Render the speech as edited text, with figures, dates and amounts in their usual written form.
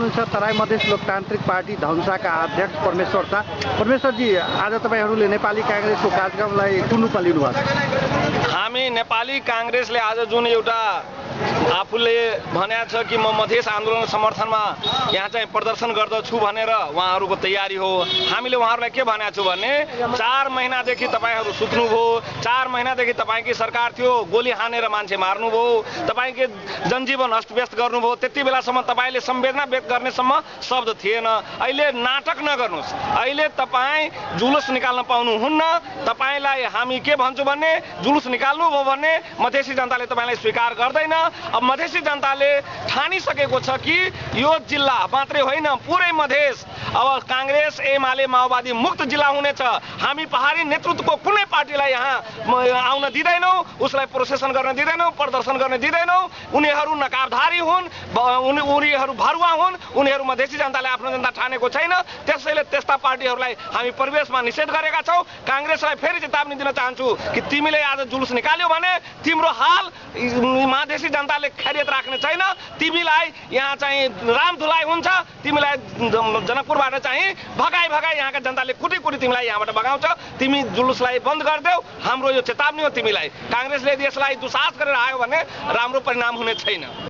हुनुहुन्छ तराई मधेस लोकतान्त्रिक पार्टी धनुषाका अध्यक्ष परमेश्वर शाह। परमेश्वरजी, आज तपाईँहरूले नेपाली काङ्ग्रेसको कार्यक्रमलाई कुन रूपमा लिनुभएको छ? हामी नेपाली काङ्ग्रेसले आज जुन एउटा आफूले भनेको छ कि म मधेस आन्दोलन समर्थनमा यहाँ चाहिँ प्रदर्शन गर्दछु भनेर उहाँहरूको तयारी हो। हामीले उहाँहरूलाई के भनेको छु भने 4 महिनादेखि तपाईँहरू सुत्नुभयो, 4 महिनादेखि तपाईँकै सरकार थियो, गोली हानेर मान्छे मार्नुभयो, तपाईँकै जनजीवन अस्तव्यस्त गर्नुभयो। त्यति बेलासम्म तपाईँले संवेदना व्यक्त गर्नेसम्म शब्द थिएन। अहिले नाटक नगर्नुहोस्। अहिले तपाईँ जुलुस निकाल्न पाउनुहुन्न। तपाईँलाई हामी के भन्छौँ भने जुलुस निकाल्नुभयो भने मधेसी जनताले तपाईँलाई स्वीकार गर्दैन। अब मधेसी जनताले ठानिसकेको छ कि यो जिल्ला मात्रै होइन, पुरै मधेस अब काङ्ग्रेस एमाले माओवादी मुक्त जिल्ला हुनेछ। हामी पहाडी नेतृत्वको कुनै पार्टीलाई यहाँ आउन दिँदैनौँ, उसलाई प्रोसेसन गर्न दिँदैनौँ, प्रदर्शन गर्न दिँदैनौँ। उनीहरू नकाबधारी हुन्, उनीहरू भरुवा हुन्, उनीहरू मधेसी जनताले आफ्नो जनता ठानेको छैन। त्यसैले त्यस्ता पार्टीहरूलाई हामी परिवेशमा निषेध गरेका छौँ। काङ्ग्रेसलाई फेरि चेतावनी दिन चाहन्छु कि तिमीले आज जुलुस निकाल्यो भने तिम्रो हाल मधेसी जनताले खैरियत राख्ने छैन। तिमीलाई यहाँ चाहिँ रामधुलाई हुन्छ। तिमीलाई जनकपुरबाट चाहिँ भगाई यहाँका जनताले कुटी तिमीलाई यहाँबाट भगाउँछ। तिमी जुलुसलाई बन्द गरिदेऊ। हाम्रो यो चेतावनी हो तिमीलाई। काङ्ग्रेसले यसलाई दुस्साहस गरेर आयो भने राम्रो परिणाम हुने छैन।